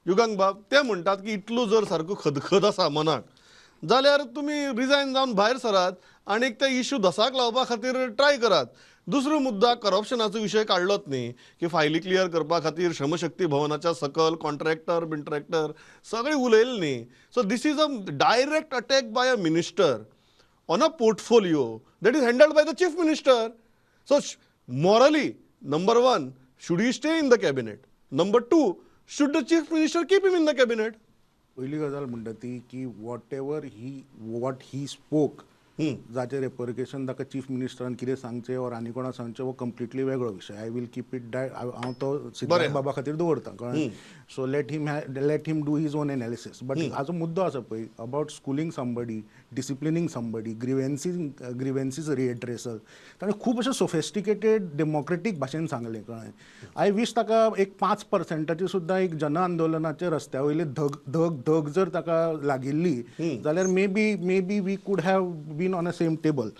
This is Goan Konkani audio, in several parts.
युगांक बाब, ते म्हणटात की इतलो जर सारको खदखद आसा मनाक जाल्यार तुमी रिजायन जावन भायर सरात आनी ते इशू धसाक लावपा खातीर ट्राय करात. दुसरो मुद्दा करप्शनाचो विशय काडलोच न्ही की फायली क्लियर करपा खातीर श्रमशक्ती भवनाच्या सकल कॉन्ट्रॅक्टर बिंट्रॅक्टर सगळें उलयलें न्ही. So this is a direct attack by a minister on a portfolio that is handled by the chief minister. So morally, number one, should he stay in the cabinet? Number two, should the chief minister keep him in the cabinet? पहिली गजाल म्हणटा ती की whatever he what he spoke, जाचें रेपरकेशन ताका चीफ मिनिस्टरान कितें सांगचें ऑर आनी कोणा सांगचें हो कंप्लिटली वेगळो विशय. I will keep it that, हांव तो सिद्धार्थ बाबा खातीर दवरता, कळ्ळें? So let him do his own analysis. But हाजो मुद्दो आसा पळय, about schooling somebody, disciplining somebody, grievances redressal, ताणें खूब अशें सोफेस्टिकेटेड डेमोक्रेटीक भाशेन सांगलें, कळ्ळें? I wish ताका एक 5 पर्संटाची सुद्दां एक जन आंदोलनाचे रस्त्या वयली धग धग धग जर ताका लागिल्ली जाल्यार maybe we could have been on a same table.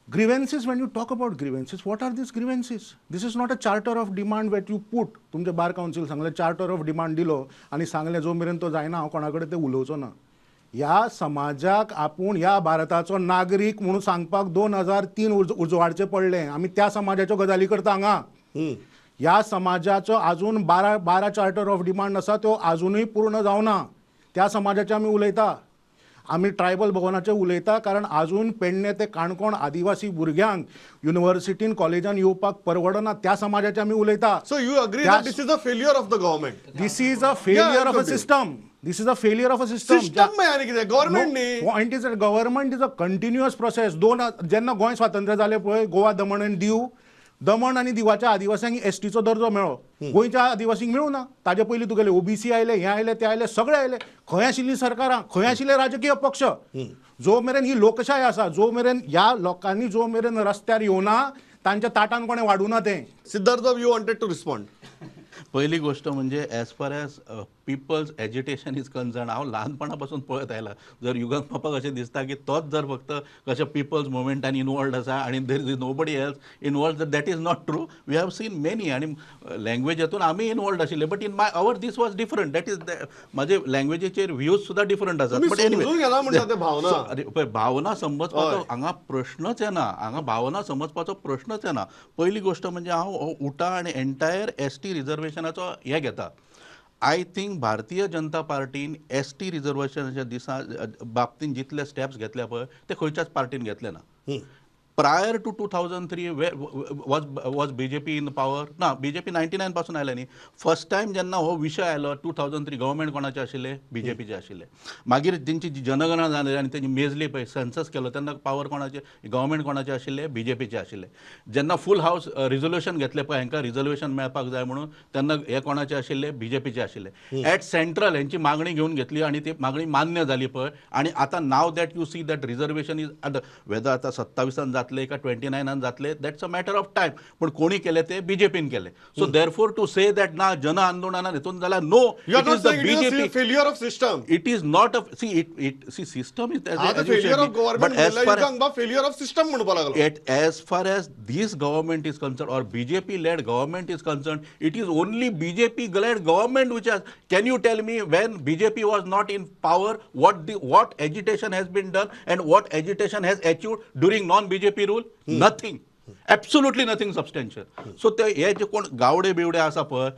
Grievances, when you talk about grievances, what are these grievances? This is not a charter of demand that you put. तुमचे बार कावन्सील सांगलें, चार्टर ऑफ डिमांड दिलो आनी सांगलें जो मेरेन तो जायना हांव कोणा कडेन ते उलोवचो ना. ह्या समाजाक आपूण ह्या भारताचो नागरीक म्हणून सांगपाक 2003 उजवाडचें पडलें. आमी त्या समाजाच्यो गजाली करता हांगा. ह्या समाजाचो अजून 12 12 चार्टर ऑफ डिमांड आसा, त्यो अजुनूय पूर्ण जावना. त्या समाजाचे आमी उलयता, आमी ट्रायबल भवनाचे उलयता, कारण अजून पेडणे ते काणकोण आदिवासी भुरग्यांक युनिवर्सिटीन कॉलेजान येवपाक परवडना. त्या समाजाचे आमी उलयता. So you agree that this is a failure of the government? This is a failure of a system. This is a failure of a system. System आनी कितें, गव्हर्मेंट न्ही. Point is, government is a continuous process. दोन जेन्ना गोंय स्वातंत्र्य जालें पळय, गोवा, दमण आनी दीव, दमण आनी दिवाच्या आदिवासींक एसटीचो दर्जो मेळ्ळो, गोंयच्या आदिवासींक मेळूं ना. ताजे पयलीं तुगेले ओबीसी आयले, हे आयले, ते आयले, सगळे आयले. खंय आशिल्ली सरकारां? खंय आशिल्ले राजकीय पक्ष? जो मेरेन ही लोकशाय आसा, जो मेरेन ह्या लोकांनी जो मेरेन रस्त्यार येवना, तांच्या ताटान कोणें वाडूना तें. Siddharth, you wanted to respond. पहिली गोष्ट म्हणजे, as far as people's agitation is concern, हांव ल्हानपणा पासून पळयत आयला. जर युगांक बापाक अशें दिसता की तोच जर फक्त कशें पिपल्स मुवमेंटान इनवॉल्ड आसा आनी there is nobody else involved, that is not true. We have seen many आनी लँग्वेजातून आमी इनवॉल्ड आशिल्ले, but in my our this was different. That is, म्हाजे लँग्वेजीचेर व्ह्यूज सुद्दां डिफरंट आसात. बट एनिवे, भावना. अरे पळय, भावना समजपाचो हांगा प्रश्नच येना. हांगा भावना समजपाचो प्रश्नच येना. पयली गोश्ट म्हणजे, हांव उटा आनी एंटायर एसटी रिजर्वेशनाचो हें घेता. I think Bharatiya Janata पार्टीन एसटी रिजर्वेशनाच्या दिसा बाबतीन जितले स्टेप्स घेतले पळय, ते खंयच्याच पार्टीन घेतले ना. Prior to 2003 was BJP in power? ना. बीजेपी 99 पासून आयले न्ही. फर्स्ट टायम जेन्ना हो विशय आयलो 2003, गव्हर्मेंट कोणाचे आशिल्ले? बीजेपीचे आशिल्ले. मागीर तेंची जी जनगणना जाली आनी तेंची मेजली पळय, सेन्सस केलो, तेन्ना पावर कोणाचे, गव्हर्मेंट कोणाचे आशिल्ले? बीजेपीचे आशिल्ले. जेन्ना फूल हावस रिजोल्युशन घेतले पळय, हांकां रिजर्वेशन मेळपाक जाय म्हणून, तेन्ना हे कोणाचे आशिल्ले? बीजेपीचे आशिल्ले. एट सेंट्रल हेंची मागणी घेवन घेतली आनी ती मागणी मान्य जाली पळय. आनी आतां now that you see that reservation is, whether आतां 27 जातले काय 29 जातले, that's a matter of time. पण कोणी केले ते? बीजेपीन केले. So therefore, to say that ना जन आंदोलनान हितून जाल्यार, no. BJP failure of system. It is not a, see, it see, system is failure of government, but as far failure of system म्हणपाक लागलो. As far as this government is concerned or BJP led government is concerned, it is only BJP led government which has. Can you tell me, when BJP was not in power, what agitation has been done and what agitation has achieved during non BJP rule? Nothing. Absolutely nothing substantial. So ते हे जे कोण गावडे बिवडे आसा पळय,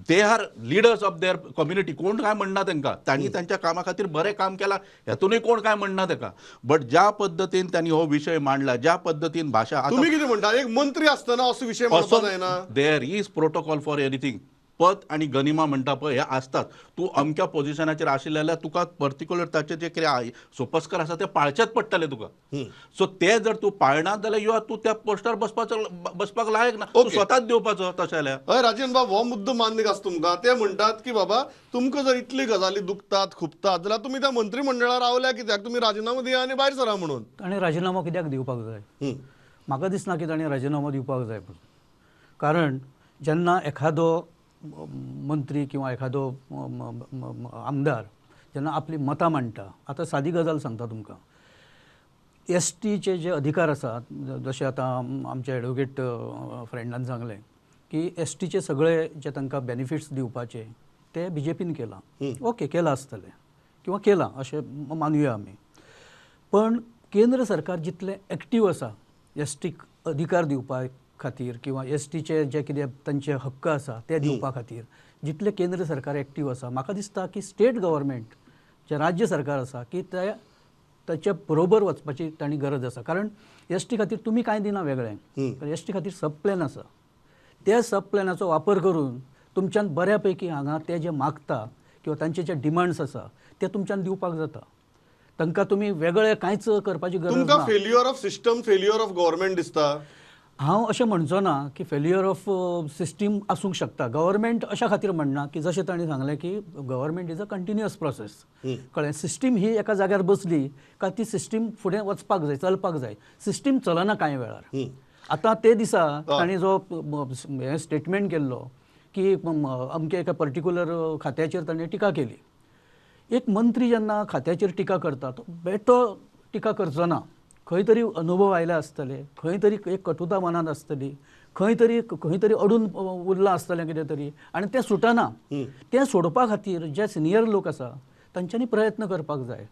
they are leaders of their community. कोण काय म्हणना तांकां. तांणी तांच्या कामा खातीर बरें काम केलां, हेतूनय कोण काय म्हणना ताका. बट ज्या पद्दतीन त्यांनी हो विशय मांडला, ज्या पद्दतीन भाशा तुम्ही कितें म्हणटा, एक मंत्री आसतना असो विशय मांडपाक जायना? There is protocol for anything. पद आणि गनिमा म्हणटा पळय, हे आसतात. तूं अमक्या पोजिशनाचेर आशिल्ले जाल्यार तुका पर्टिक्युलर ताचे जे कितें सोपस्कर आसा ते पाळचेच पडटले तुका. सो ते जर तूं पाळना जाल्यार you are, तूं त्या पोस्टार बसपाचो बसपाक लायक ना. तूं स्वताच दिवपाचो तशें जाल्यार. हय राजेन बाब, हो मुद्दो मान्य आसा तुमकां? ते म्हणटात की बाबा, तुमकां जर इतली गजाली दुखतात, खुपतात जाल्यार तुमी त्या मंत्रीमंडळार रावल्या कित्याक? तुमी राजिनामो दिया आनी भायर सरा म्हणून. ताणें राजिनामो कित्याक दिवपाक जाय? म्हाका दिसना की ताणें राजिनामो दिवपाक जाय म्हणून. कारण जेन्ना एखादो मंत्री किंवा एखादो आमदार जेन्ना आपली मतां मांडटा, आतां सादी गजाल सांगता तुमकां, एसटीचे जे अधिकार आसात, जशें आतां आमच्या एडवोकेट फ्रेंडान सांगलें की एसटीचे सगळे जे तांकां बेनिफिट्स दिवपाचे ते बीजेपीन केलां, ओके केलां आसतलें किंवा केलां अशें मानुया आमी. पण केंद्र सरकार जितलें एक्टीव आसा एस टीक अधिकार दिवपा खातीर किंवा एस टीचे जे कितें तांचे हक्क आसा ते दिवपा खातीर जितलें केंद्र सरकार एक्टीव आसा, म्हाका दिसता की स्टेट गव्हर्मेंट जे राज्य सरकार आसा की ते ताच्या बरोबर वचपाची तांणी गरज आसा. कारण एस टी खातीर तुमी कांय दिना वेगळें, कारण एस टी खातीर सब प्लॅन आसा, त्या सब प्लॅनाचो वापर करून तुमच्यान बऱ्या पैकी हांगा ते जे मागता किंवा तांचे जे डिमांड्स आसा ते तुमच्यान दिवपाक जाता. तांकां तुमी वेगळें कांयच करपाची गरज तुमकां ना. Failure of system, failure of government दिसता? हांव अशें म्हणचो ना की फेल्युअर ऑफ सिस्टीम आसूंक शकता. गव्हर्मेंट अशा खातीर म्हणना की जशें तांणी सांगलें की government is a continuous process, कळ्ळें? सिस्टीम ही एका जाग्यार बसली काय ती सिस्टीम फुडें वचपाक जाय, चलपाक जाय. सिस्टीम चलना कांय वेळार. आतां ते दिसा तांणी जो हें स्टेटमेंट केल्लो की अमके एका पर्टिक्युलर खात्याचेर ताणें टिका केली. एक मंत्री जेन्ना खात्याचेर टिका करता तो बेठो टिका करचो ना, खंय तरी अनुभव आयले आसतले, खंय तरी एक कटुता मनांत आसतली, खंय तरी अडून उरलां आसतलें कितें तरी आनी तें सुटना. तें सोडपा खातीर जे सिनियर लोक आसा तांच्यांनी प्रयत्न करपाक जाय.